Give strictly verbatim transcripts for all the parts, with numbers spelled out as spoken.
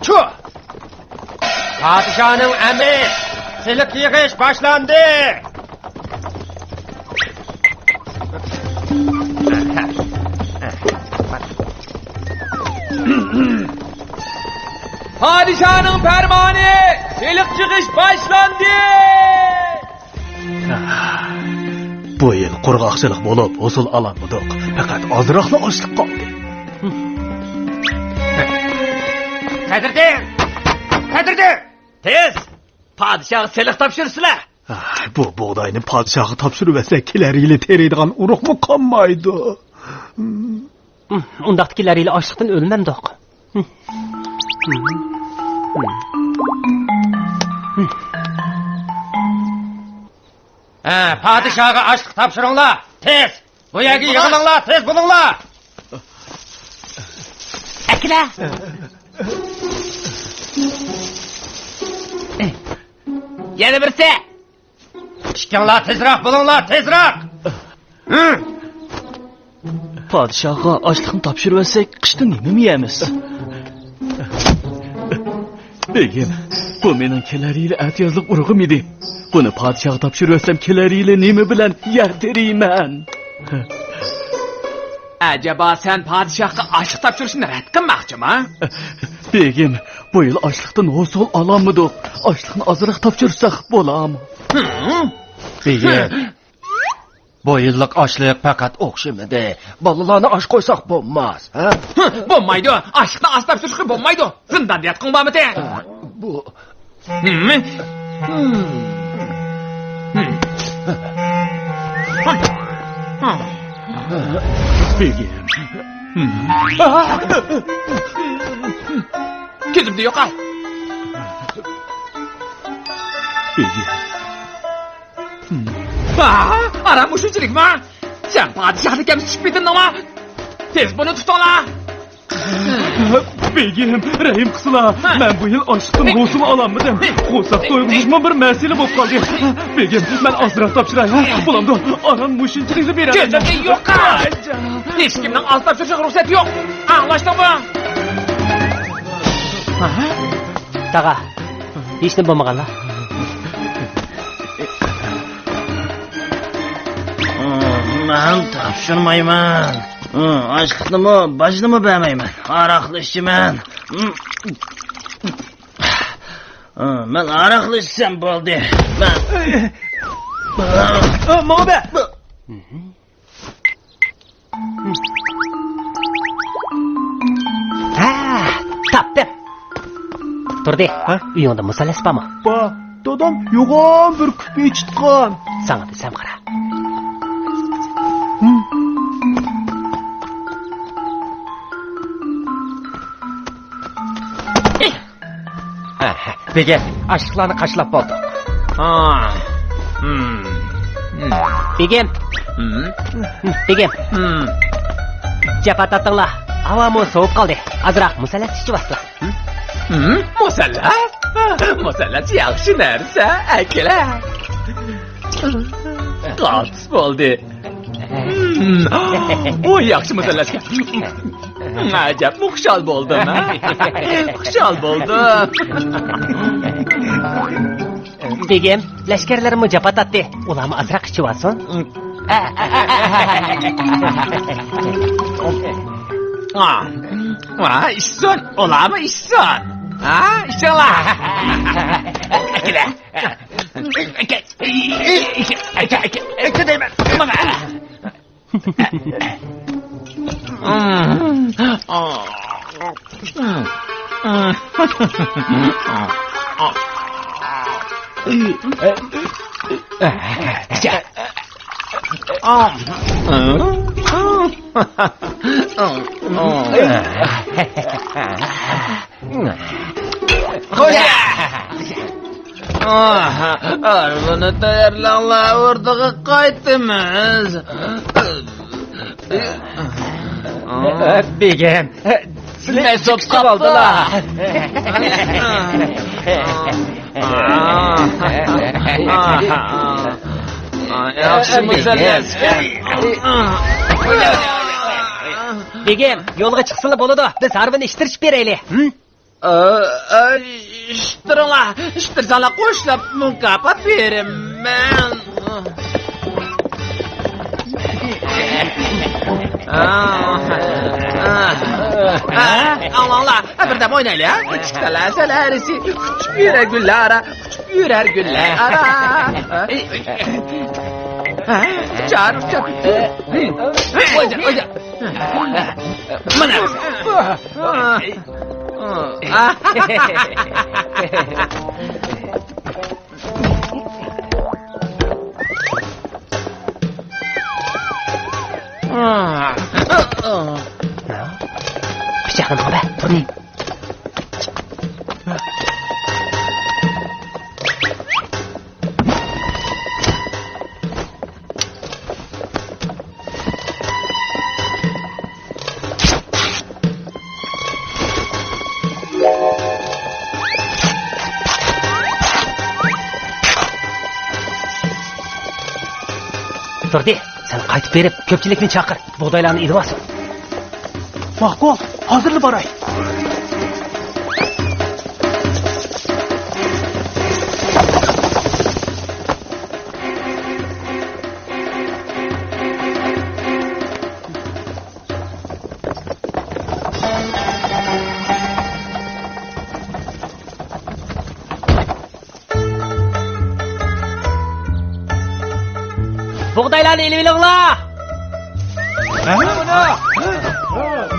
چۇ! پادىشاھنىڭ ئەمرى، سېلىق يىغىش باشلاندى! پادىشاھنىڭ پەرمانى، سېلىق يىغىش باشلاندى! بۇ يىل قۇرغاقچىلىق بولۇپ، ھوسۇل ئالالمىدۇق. پەقەت ئازراقلا ئاشلىق قالدى. سەدرىدىن! سەدرىدىن! تېز! پادىشاھقا سېلىق تاپشۇرسىلە! بۇ بۇغداينى پادىشاھقا تاپشۇرۇۋەتسەك، كېلەر يىلى تېرىيدىغان ئۇرۇقمۇ قالمايدۇ. ئۇنداقتا كېلەر يىلى ئاچلىقتىن ئۆلمەمدۇق. ھە، پادىشاھقا ئاشلىق تاپشۇرۇڭلار، تېز! بۇ يەرگە يىغىلىڭلار، تېز بولۇڭلار! ئەكېلە! يەنە بىرسى! ئىككىڭلار تېزراق بولۇڭلار، تېزراق! ھە! پادىشاھقا ئاشلىقنى تاپشۇرۇۋەتسەك، قىشتا نېمىمۇ يەيمىز؟ بېگىم، بۇ مېنىڭ كېلەر يىلى ئەتىيازلىق ئۇرۇقۇم ئىدى. بۇنى پادىشاھقا تاپشۇرۇۋەتسەم، كېلەر يىلى نېمە بىلەن يەر تېرىيمەن؟ ئەجەبا، سەن پادىشاھقا ئاشلىق تاپشۇرۇشنى رەت قىلماقچىما؟ بېگىم، بۇ يىل ئاشلىقتىن ھوسۇل ئالالمىدۇق. ئاشلىقنى ئازراق تاپشۇرساق بولامۇ؟ ھە؟ بېگىم، بۇ يىللىق ئاشلىق پەقەت ئوخشىمىدى. بالىلارنى ئاچ قويساق بولماس، ھە؟ ھە، بولمايدۇ. ئاشلىقنى ئاز تاپشۇرۇشقا بولمايدۇ. زىنداندا ياتقۇڭ بارمىدى؟ بۇ. ھىم. ھىم. ھىم. بېگىم. كۆزۈمدىن يوقال. بېگىم. ئاھ، ئاران مۇشۇنچىلىكما؟ سەن پادىشاھنى كەمسىتىشكە پېتىندىڭما؟ تېز بۇنى تۇتۇڭلار! بېگىم، رەھىم قىلسىلا. مەن بۇ يىل ئاشلىقتىن ھوسۇل ئالالمىدىم. قورساق تويغۇزۇشمۇ بىر مەسىلە بولۇپ قالدى. بېگىم، مەن ئازراق تاپشۇراي، ھە؟ بولامدۇ؟ ئاران مۇشۇنچىلىكلا بېرەلەيمەن. كۆزۈمدىن يوقال! ھېچكىمنىڭ ئاز تاپشۇرۇشىغا رۇخسەت يوق. ئاڭلاشتىڭمۇ؟ تاغا، ھېچنېمە بولمىغانلا. مەن تاپشۇرمايمەن. ئاشلىقنىمۇ، باجنىمۇ بەرمەيمەن. ھاراقلا ئىچىمەن. مەن ھاراقلا ئىچسەم بولدى. مەن. ماڭا بەر. ھە، تاپتىم. تۇردى، ھە؟ ئۆيۈڭدە مۇسەللەس بارمۇ؟ بار. دادام يوغان بىر كۈپە ئېچىتقان. ساڭا دېسەم قارا. ھە، بېگىم، ئاشلىقلارنى قاچىلاپ بولدۇق. ھا. ھىم. ھىم. بېگىم. ھىم. بېگىم. ھىم. جاپا تارتىڭلار. ھاۋامۇ سوۋۇپ قالدى. ئازراق مۇسەللەس ئىچىۋالسىلا. ھىم؟ مۇسەللەس؟ مۇسەللەس ياخشى نەرسە، ئەكېلە. قالتىس بولدى. ھىم. ئۇ ياخشى مۇسەللەسكەن. ئەجەبمۇ خۇشال بولدۇم، ھە؟ خۇشال بولدۇم. بېگىم، لەشكەرلىرىمۇ جاپا تارتتى. ئۇلارمۇ ئازراق ئىچىۋالسۇن. ھا، ھا، ئىچسۇن. ئۇلارمۇ ئىچسۇن. ھا، ئىچىڭلار. ئەكېلە. ئەكە دەيمەن. مانا. خوش! ئاھ، ھارۋىنى تەييارلاڭلار، ئوردىغا قايتىمىز. بېگىم، سىلەر ئىچىپ قاپتىلا. ياخشىمۇ سەن؟ بېگىم، يولغا چىقسىلا بولىدۇ، بىز ھارۋىنى ئىشتىرىشىپ بېرەيلى. ھىم؟ ئە، ئە، ئىشتىرىڭلار، ئىشتىرساڭلار قوشلاپ مۇكاپات بېرىمەن. ئاڭلاڭلار، بىردەم ئوينايلى، ھە؟ كىچىك سەلە، سەلە ئەرىسى، ئۇچۇپ يۈرەر گۈللەر ئارا، ئۇچۇپ يۈرەر گۈللەر ئارا. ھە؟ ئۇچار، ئۇچار. ئويجا، ئويجا. مانا. پىچاقنى ماڭا بەر، تۇرنى. تۇردى، سەن قايتىپ بېرىپ، كۆپچىلىكنى چاقىر، بۇغدايلارنى ئېلىۋالسۇن. ماقۇل، ھازىرلا باراي. بۇغدايلارنى ئېلىۋېلىڭلار!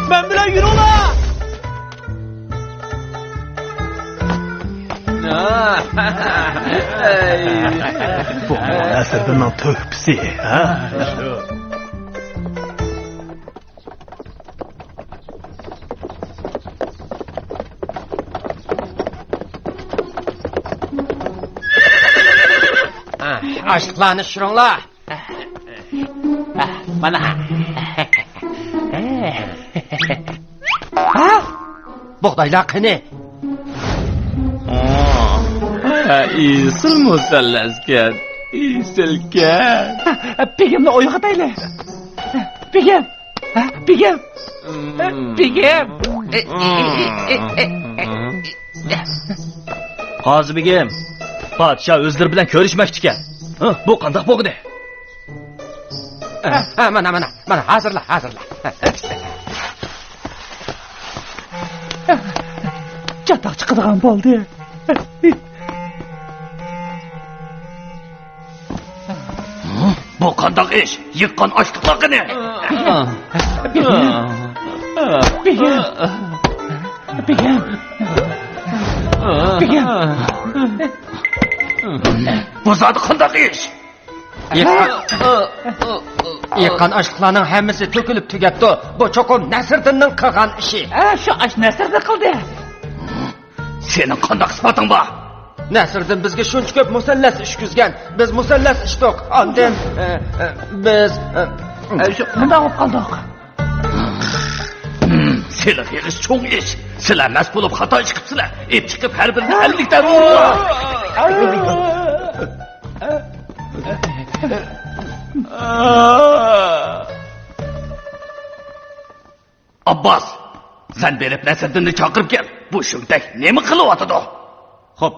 مەن بىلەن يۈرۈڭلار! بۇ نەسىردىننىڭ تۆھپىسى، ھە؟ ئاشلىقلارنى چۈشۈرۈڭلار. مانا. ھە؟ بۇغدايلار قېنى؟ ھە، ئېسىل مۇسەللەسكەن، ئېسىلكەن. بېگىمنى ئويغىتايلى. بېگىم! ھە، بېگىم! بېگىم! قازى بېگىم، پادىشاھ ئۆزلىرى بىلەن كۆرۈشمەكچىكەن. ھە، بۇ قانداق بولغىنى؟ ھە، ھە، مانا، مانا، مانا، ھازىرلا، ھازىرلا. چاتاق چىقىدىغان بولدى. بۇ قانداق ئىش؟ يىغقان ئاشلىقلار قېنى؟ بېگىم! بېگىم! بېگىم! بۇ زادى قانداق ئىش؟ يىغقان ئاشلىقلارنىڭ ھەممىسى تۆكۈلۈپ تۈگەپتۇ. بۇ چوقۇم نەسىردىننىڭ قىلغان ئىشى. ھە، شۇ ئاش نەسىردىن قىلدى. سېنىڭ قانداق ئىسپاتىڭ بار؟ نەسىردىن بىزگە شۇنچە كۆپ مۇسەللەس ئىچكۈزگەن. بىز مۇسەللەس ئىچتۇق. ئاندىن، ئە، ئە، بىز، ئە، ئە، شۇ، مۇنداق بولۇپ قالدۇق. سىلەر ئېغىز چوڭ ئىچ. سىلەر مەست بولۇپ خاتا ئىچ قىپسىلەر. ئېپ چىقىپ ھەر بىرىنى ئەللىك دەررۇ. ئابباس، سەن بېرىپ نەسىردىننى چاقىرىپ كەل. بۇ شۇمتەك نېمە قىلىۋاتىدۇ؟ خوپ،